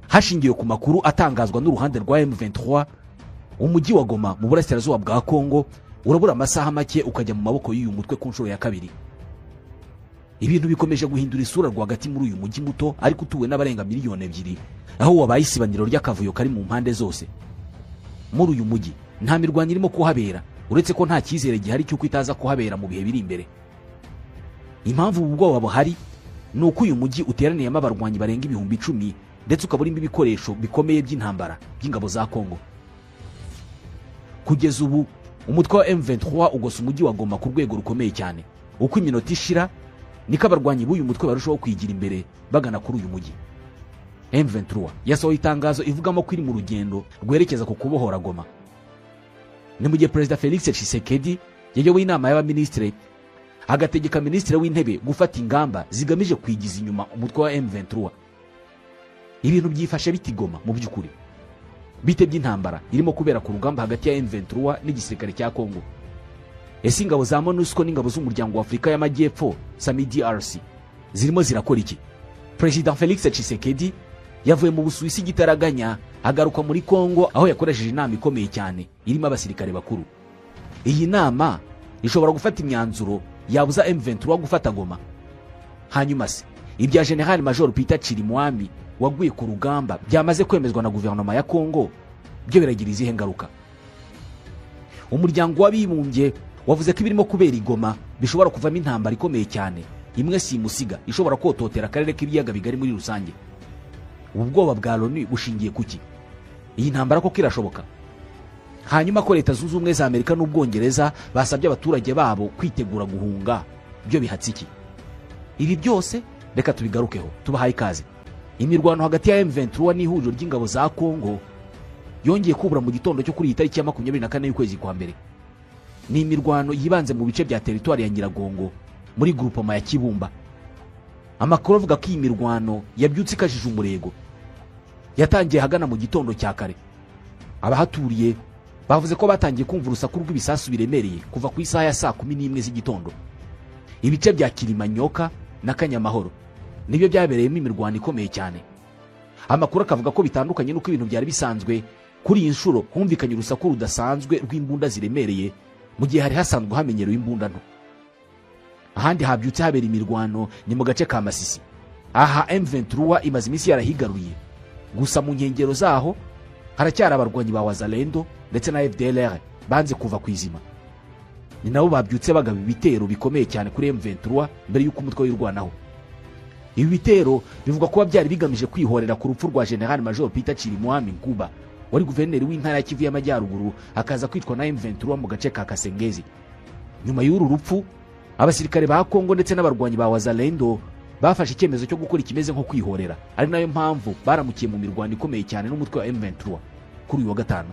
Hashingiwe ku makuru atangazwa n'uruhande rwa M23, umujyi wa Goma mu burasirazuba bwa Kongo urabura amasaha make ukajya mu maboko y'uyu mutwe ku nshuro ya kabiri. Ibintu bikomeje guhindura isura rwagati muri uyu mujyi muto ariko utuwe n'abarenga miliyoni 2, aho wabaye isibaniro ry'akavuyo kari mu mpande zose. Muri uyu mujyi nta mirwano irimo kuhabera, uretse ko nta cyizere gihari cy'uko itaza kuhabera mu bihe biri imbere. Impamvu ubu bwoba buhari ni uko uyu mujyi uteraniyemo abarwanyi barenga 10,000, ndetse ukaba urimo ibikoresho bikomeye by'intambara by'ingabo za Kongo. Kugeza ubu umutwe wa M23 ugose umujyi wa Goma ku rwego rukomeye cyane. Uko iminota ishira niko abarwanyi b'uyu mutwe barushaho kwigira imbere bagana kuri uyu mujyi. M23 yasohoye itangazo ivugamo ko iri mu rugendo rwerekeza ku kubohora Goma. Ni mu gihe Perezida Felix Tshisekedi yayoboye inama y'abaminisitiri, agategeka Minisitiri w'Intebe gufata ingamba zigamije kwigiza inyuma umutwe wa M23. Ibintu byifashe bite i Goma mu by'ukuri? Bite by'intambara irimo kubera ku rugamba hagati ya M23 n'igisirikare cya Kongo? Ese ingabo za MONUSCO n'ingabo z'Umuryango wa Afurika y'Amajyepfo SAMIDRC zirimo zirakora iki? Perezida Felix Tshisekedi yavuye mu Busuwisi igitaraganya, agaruka muri Kongo, aho yakoresheje inama ikomeye cyane irimo abasirikare bakuru. Iyi nama ishobora gufata imyanzuro yabuza M23 gufata Goma. Hanyuma se ibya General Major Peter Chirimwami waguye ku rugamba byamaze kwemezwa na guverinoma ya Kongo byo biragira izihe ngaruka? Umuryango w'Abibumbye wavuze ko ibirimo kubera i Goma bishobora kuvamo intambara ikomeye cyane, imwe simusiga ishobora kototera akarere k'Ibiyaga Bigari muri rusange. Ubu bwoba bwa Loni bushingiye kuki? Iyi ntambara koko irashoboka? Hanyuma ko Leta Zunze Ubumwe za Amerika n'Ubwongereza basabye abaturage babo kwitegura guhunga, byo bihatse iki? Ibi byose reka tubigarukeho. Tubahaye ikaze. Imirwano hagati ya M23 n'ihuriro ry'ingabo za Kongo yongeye kubura mu gitondo cyo kuri iyi tariki ya 24 y'ukwezi kwa mbere. Ni imirwano yibanze mu bice bya teritwari ya Nyiragongo muri grupoma ya Kibumba. Amakuru avuga ko iyi mirwano yabyutse ikajije umurego, yatangiye ahagana mu gitondo cya kare. Abahaturiye bavuze ko batangiye kumva urusaku rw'ibisasu biremereye kuva ku isaha ya saa 11 z'igitondo. Ibice bya Kilimanyoka na Kanyamahoro nibyo byabereyemo imirwano ikomeye cyane. Amakuru akavuga ko bitandukanye n'uko ibintu byari bisanzwe, kuri iyi nshuro humvikanye urusaku rudasanzwe rw'imbunda ziremereye, mu gihe hari hasanzwe hamenyerewe imbunda nto. Ahandi habyutse habera imirwano ni mu gace ka Masisi. Aha M23 imaze iminsi yarahigaruriye, gusa mu nkengero zaho haracyari abarwanyi ba Wazalendo ndetse na FDLR banze kuva ku izima. Ni nabo babyutse bagaba ibitero bikomeye cyane kuri M23 mbere y'uko umutwe wirwanaho. Ibi bitero bivugwa kuba byari bigamije kwihorera ku rupfu rwa General Major Peter Chirimwami Nkuba, wari guverineri w'Intara ya Kivu y'Amajyaruguru, akaza kwicwa na M23 mu gace ka Kasengezi. Nyuma y'uru rupfu, abasirikare ba Kongo ndetse n'abarwanyi ba Wazalendo bafashe icyemezo cyo gukora ikimeze nko kwihorera, ari nayo mpamvu baramukiye mu mirwano ikomeye cyane n'umutwe wa M23 kuri uyu wa gatanu.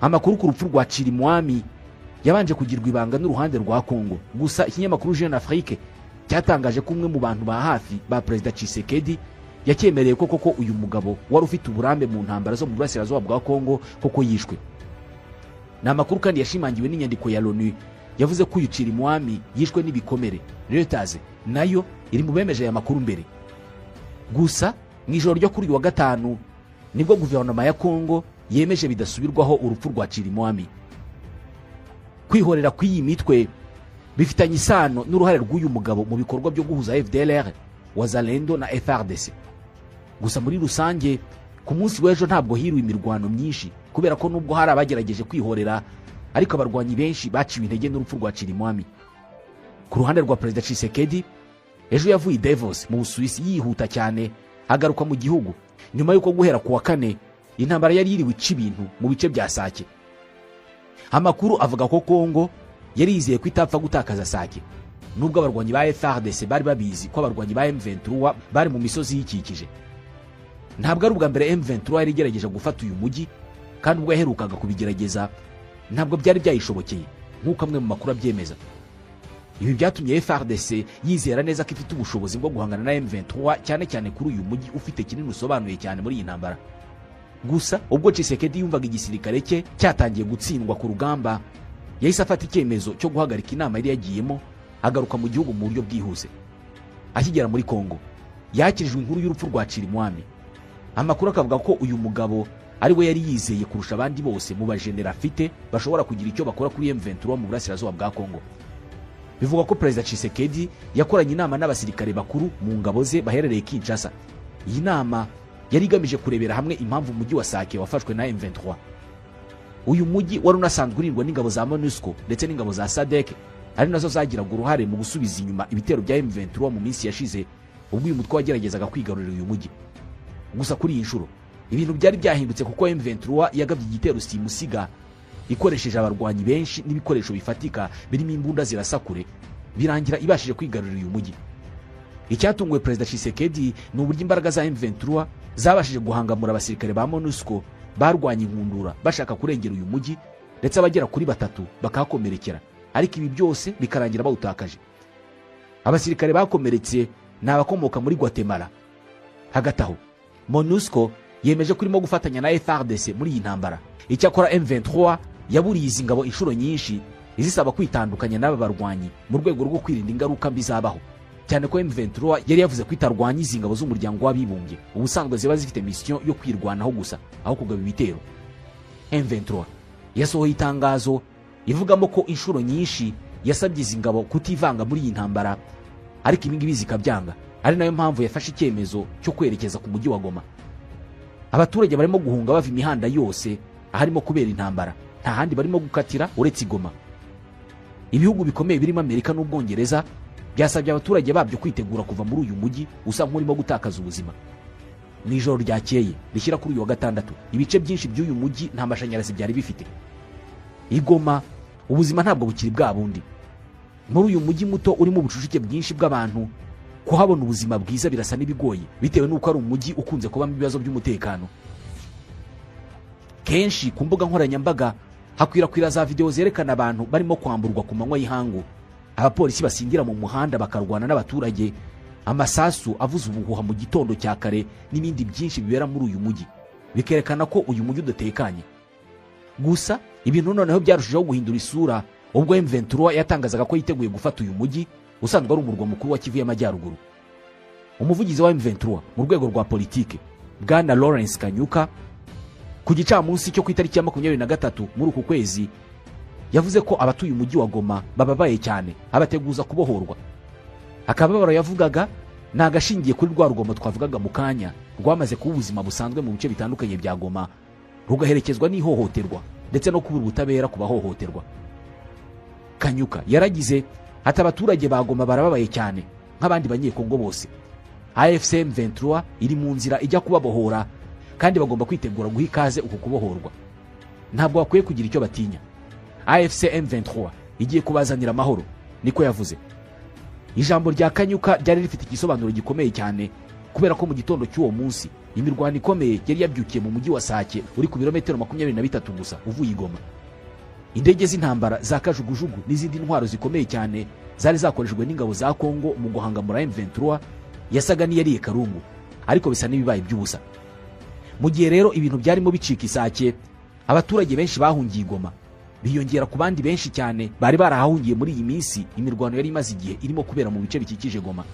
Amakuru ku rupfu rwa Chirimwami yabanje kugirwa ibanga n'uruhande rwa Kongo, gusa ikinyamakuru Jeune Afrique cyatangaje ko umwe mu bantu ba hafi ba Perezida Tshisekedi yakemereye ko koko uyu mugabo wari ufite uburambe mu ntambara zo mu burasirazuba bwa Kongo koko yishwe. Ni amakuru kandi yashimangiwe n'inyandiko ya Loni yavuze ko uyu Chirimwami yishwe n'ibikomere. Reuters nayo iri mu bemeje aya makuru mbere. Gusa mu ijoro ryo kuri uyu wa gatanu nibwo guverinoma ya Kongo yemeje bidasubirwaho urupfu rwa Chirimwami. Kwihorera kw'iyi mitwe bifitanye isano n'uruhare rw'uyu mugabo mu bikorwa byo guhuza FDLR, Wazalendo na FARDC. Gusa muri rusange ku munsi w'ejo ntabwo hiriwe imirwano myinshi, kubera ko nubwo hari abagerageje kwihorera, ariko abarwanyi benshi baciwe intege n'urupfu rwa Chirimwami. Ku ruhande rwa Perezida Tshisekedi, ejo yavuye i Davos mu Busuwisi yihuta cyane, agaruka mu gihugu nyuma y'uko guhera ku wa kane intambara yari yiriwe ica ibintu mu bice bya Sake. Amakuru avuga ko Kongo yari yizeye ko itapfa gutakaza Sake, nubwo abarwanyi ba FARDC bari babizi ko abarwanyi ba M23 bari mu misozi yikikije. Ntabwo ari ubwa mbere M23 yari igerageje gufata uyu mujyi, kandi ubwo yaherukaga kubigerageza ntabwo byari byayishobokeye, nk'uko amwe mu makuru abyemeza. Ibi byatumye FARDC yizera neza ko ifite ubushobozi bwo guhangana na M23, cyane cyane kuri uyu mujyi ufite kinini usobanuye cyane muri iyi ntambara. Gusa ubwo Tshisekedi yumvaga igisirikare cye cyatangiye gutsindwa ku rugamba, yahise afata icyemezo cyo guhagarika inama yari yagiyemo, agaruka mu gihugu mu buryo bwihuse. Akigera muri Kongo yakirijwe inkuru y'urupfu rwa Chirimwami. Amakuru akavuga ko uyu mugabo ari we yari yizeye kurusha abandi bose mu bajenera afite bashobora kugira icyo bakora kuri M23 mu burasirazuba bwa Kongo. Bivugwa ko Perezida Tshisekedi yakoranye inama n'abasirikare bakuru mu ngabo ze baherereye Kinshasa. Iyi nama yari igamije kurebera hamwe impamvu umujyi wa Sake wafashwe na M23. Uyu mujyi wari unasanzwe urindwa n'ingabo za MONUSCO ndetse n'ingabo za SADC, ari nazo zagiraga uruhare mu gusubiza inyuma ibitero bya M23 mu minsi yashize ubwo uyu mutwe wageragezaga kwigarurira uyu mujyi. Gusa kuri iyi nshuro ibintu byari byahindutse, kuko M23 yagabye igitero simusiga ikoresheje abarwanyi benshi n'ibikoresho bifatika birimo imbunda zirasa kure, birangira ibashije kwigarurira uyu mujyi. Icyatunguye Perezida Tshisekedi ni uburyo imbaraga za M23 zabashije guhangamura abasirikare ba MONUSCO barwanya inkundura bashaka kurengera uyu mujyi, ndetse abagera kuri 3 bakahakomerekera, ariko ibi byose bikarangira bawutakaje. Abasirikare bakomeretse ni abakomoka muri Guatemala. Hagati aho MONUSCO yemeje ko irimo gufatanya na FARDC muri iyi ntambara. Icyakora M23 yaburiye izi ngabo inshuro nyinshi izisaba kwitandukanya n'aba barwanyi mu rwego rwo kwirinda ingaruka mbi zabaho, cyane ko M23 yari yavuze ko itarwanya izi ngabo z'umuryango w'abibumbye ubusanzwe ziba zifite mission yo kwirwanaho gusa aho kugaba ibitero. M23 yasohoye itangazo ivugamo ko inshuro nyinshi yasabye izi ngabo kutivanga muri iyi ntambara, ariko ibi ngibi zikabyanga, ari nayo mpamvu yafashe icyemezo cyo kwerekeza ku mujyi wa Goma. Abaturage barimo guhunga bava imihanda yose aharimo kubera intambara, nta handi barimo gukatira uretse Goma. Ibihugu bikomeye birimo Amerika n'Ubwongereza byasabye abaturage babyo kwitegura kuva muri uyu mujyi usa nk'urimo gutakaza ubuzima. Mu ijoro ryakeye rishyira kuri uyu wa gatandatu, ibice byinshi by'uyu mujyi nta mashanyarazi byari bifite. Igoma ubuzima ntabwo bukiri bwa bundi. Muri uyu mujyi muto urimo ubucucike bwinshi bw'abantu, kuhabona ubuzima bwiza birasa n'ibigoye bitewe n'uko ari umujyi ukunze kubamo ibibazo by'umutekano. Kenshi ku mbuga nkoranyambaga hakwirakwira za video zerekana abantu barimo kwamburwa ku manywa y'ihangu, abapolisi basingira mu muhanda bakarwana n'abaturage, amasasu avuza ubuhuha mu gitondo cya kare n'ibindi byinshi bibera muri uyu mujyi, bikerekana ko uyu mujyi udatekanye. Gusa ibintu noneho byarushijeho guhindura isura ubwo M23 yatangazaga ko yiteguye gufata uyu mujyi usanzwe ari umurwa mukuru wa Kivu y'Amajyaruguru. Umuvugizi wa M23 mu rwego rwa politike Bwana Lawrence Kanyuka, ku gicamunsi cyo ku itariki ya 23 muri uku kwezi, yavuze ko abatuye umujyi wa Goma bababaye cyane, abateguza kubohorwa. Akababaro yavugaga ni agashingiye kuri rwa rugomo twavugaga mu kanya rwamaze kuba ubuzima busanzwe mu bice bitandukanye bya Goma, rugaherekezwa n'ihohoterwa ndetse no kubura ubutabera ku bahohoterwa. Kanyuka yaragize ati abaturage ba Goma barababaye cyane nk'abandi banyekongo bose. AFC M23 iri mu nzira ijya kubabohora kandi bagomba kwitegura guha ikaze uku kubohorwa. Ntabwo bakwiye kugira icyo batinya. AFC M23 igiye kubazanira amahoro, niko yavuze. Ijambo rya Kanyuka ryari rifite igisobanuro gikomeye cyane, kubera ko mu gitondo cy'uwo munsi imirwano ikomeye yari yabyukiye mu mujyi wa Sake uri ku birometero 23 gusa uvuye i Goma. Indege z'intambara za kajugujugu n'izindi ntwaro zikomeye cyane zari zakoreshejwe n'ingabo za Kongo mu guhangamura M23 yasaga n'iyariye karungu, ariko bisa n'ibibaye by'ubusa. Mu gihe rero ibintu byarimo bicika Isake, abaturage benshi bahungiye i Goma, biyongera ku bandi benshi cyane bari barahahungiye muri iyi minsi imirwano yari imaze igihe irimo kubera mu bice bikikije Goma.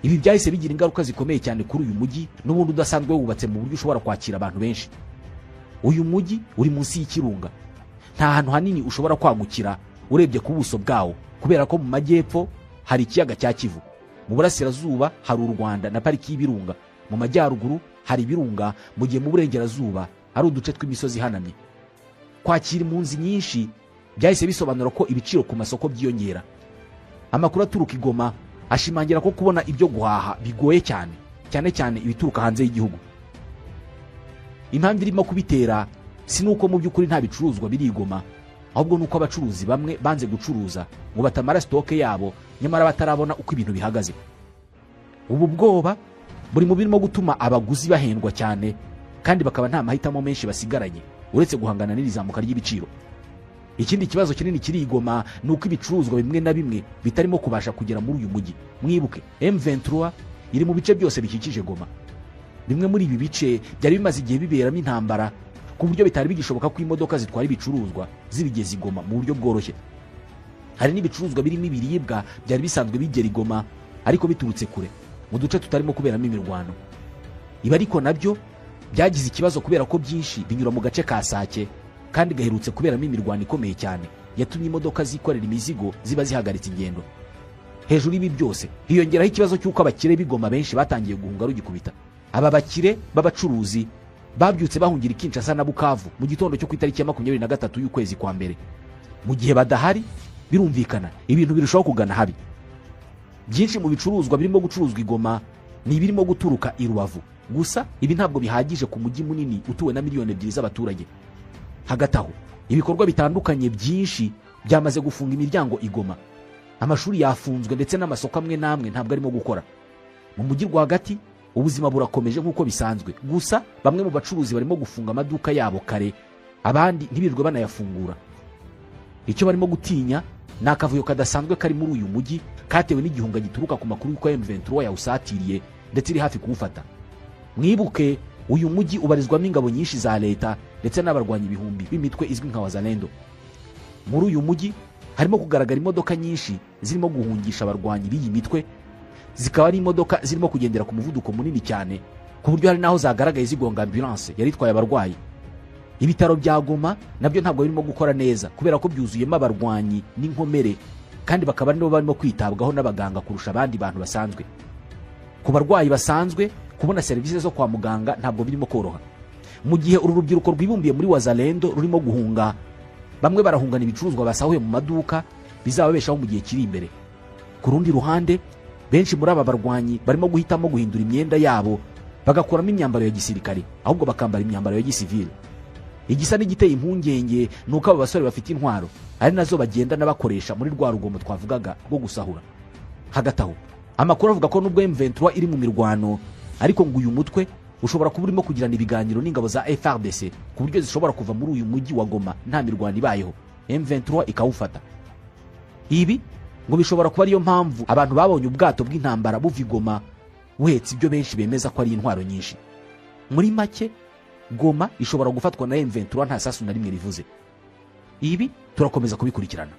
Ibi byahise bigira ingaruka zikomeye cyane kuri uyu mujyi n'ubundi udasanzwe wubatse mu buryo ushobora kwakira abantu benshi. Uyu mujyi uri munsi y'ikirunga, nta hantu hanini ushobora kwagukira urebye ku buso bwawo, kubera ko mu majyepfo hari ikiyaga cya Kivu, mu burasirazuba hari u Rwanda na pariki y'ibirunga, mu majyaruguru hari ibirunga, mu gihe mu burengerazuba hari uduce tw'imisozi ihanamye. Kwakira impunzi nyinshi byahise bisobanura ko ibiciro ku masoko byiyongera. Amakuru aturuka i Goma ashimangira ko kubona ibyo guhaha bigoye cyane, cyane cyane ibituruka hanze y'igihugu. Impamvu irimo kubitera si nuko mu by'ukuri nta bicuruzwa biri i Goma, ahubwo nuko abacuruzi bamwe banze gucuruza ngo batamara stoke yabo nyamara batarabona uko ibintu bihagaze. Ubu bwoba buri mu birimo gutuma abaguzi bahendwa cyane, kandi bakaba nta mahitamo menshi basigaranye uretse guhangana n'irizamuka ry'ibiciro. Ikindi kibazo kinini kiri i Goma ni uko ibicuruzwa bimwe na bimwe bitarimo kubasha kugera muri uyu mujyi. Mwibuke M23 iri mu bice byose bikikije Goma. Bimwe muri ibi bice byari bimaze igihe biberamo intambara ku buryo bitari bigishoboka ko imodoka zitwara ibicuruzwa zibigeza i Goma mu buryo bworoshye. Hari n'ibicuruzwa birimo ibiribwa byari bisanzwe bigera i Goma ariko biturutse kure mu duce tutarimo kuberamo imirwano. Ibi ariko nabyo byagize ikibazo kubera ko byinshi binyura mu gace ka Sake, kandi gaherutse kuberamo imirwano ikomeye cyane yatumye imodoka zikorera imizigo ziba zihagaritse ingendo. Hejuru y'ibi byose hiyongeraho ikibazo cy'uko abakire b'Igoma benshi batangiye guhunga rugikubita. Aba bakire b'abacuruzi babyutse bahungira i Kinshasa na Bukavu mu gitondo cyo ku itariki ya 23 y'ukwezi kwa mbere. Mu gihe badahari, birumvikana ibintu birushaho kugana habi. Byinshi mu bicuruzwa birimo gucuruzwa i Goma ni ibirimo guturuka i Rubavu gusa. Ibi ntabwo bihagije ku mujyi munini utuwe na 2 miliyoni z'abaturage. Hagati aho, ibikorwa bitandukanye byinshi byamaze gufunga imiryango i Goma. Amashuri yafunzwe, ndetse n'amasoko amwe n'amwe ntabwo arimo gukora. Mu mujyi rwagati ubuzima burakomeje nk'uko bisanzwe, gusa bamwe mu bacuruzi barimo gufunga amaduka yabo kare, abandi ntibirirwe banayafungura. Icyo barimo gutinya ni akavuyo kadasanzwe kari muri uyu mujyi, katewe n'igihunga gituruka ku makuru y'uko M23 yawusatiriye ndetse iri hafi kuwufata. Mwibuke, uyu mujyi ubarizwamo ingabo nyinshi za leta ndetse n'abarwanyi ibihumbi b'imitwe izwi nka Wazalendo. Muri uyu mujyi harimo kugaragara imodoka nyinshi zirimo guhungisha abarwanyi b'iyi mitwe, zikaba ari imodoka zirimo kugendera ku muvuduko munini cyane, ku buryo hari n'aho zagaragaye zigonga ambulance yari itwaye abarwayi. Ibitaro bya Goma nabyo ntabwo birimo gukora neza kubera ko byuzuyemo abarwanyi n'inkomere, kandi bakaba ari nabo barimo kwitabwaho n'abaganga kurusha abandi bantu basanzwe. Ku barwayi basanzwe, kubona serivisi zo kwa muganga ntabwo birimo koroha. Mu gihe uru rubyiruko rwibumbiye muri Wazalendo rurimo guhunga, bamwe barahungana ibicuruzwa basahuye mu maduka bizababeshaho mu gihe kiri imbere. Ku rundi ruhande, benshi muri aba barwanyi barimo guhitamo guhindura imyenda yabo, bagakuramo imyambaro ya gisirikare, ahubwo bakambara imyambaro ya gisivile. Igisa n'igiteye impungenge ni uko aba basore bafite intwaro, ari nazo bagenda n'abakoresha muri rwa rugomo twavugaga rwo gusahura. Hagati aho, amakuru avuga ko nubwo M23 iri mu mirwano, ariko ngo uyu mutwe ushobora kuba urimo kugirana ibiganiro n'ingabo za FARDC ku buryo zishobora kuva muri uyu mujyi wa Goma nta mirwano ibayeho, M23 ikawufata. Ibi ngo bishobora kuba ariyo mpamvu abantu babonye ubwato bw'intambara buva i Goma buhetse ibyo benshi bemeza ko ari intwaro nyinshi. Muri make, Goma ishobora gufatwa na M23 nta sasu na rimwe rivuze. Ibi turakomeza kubikurikirana.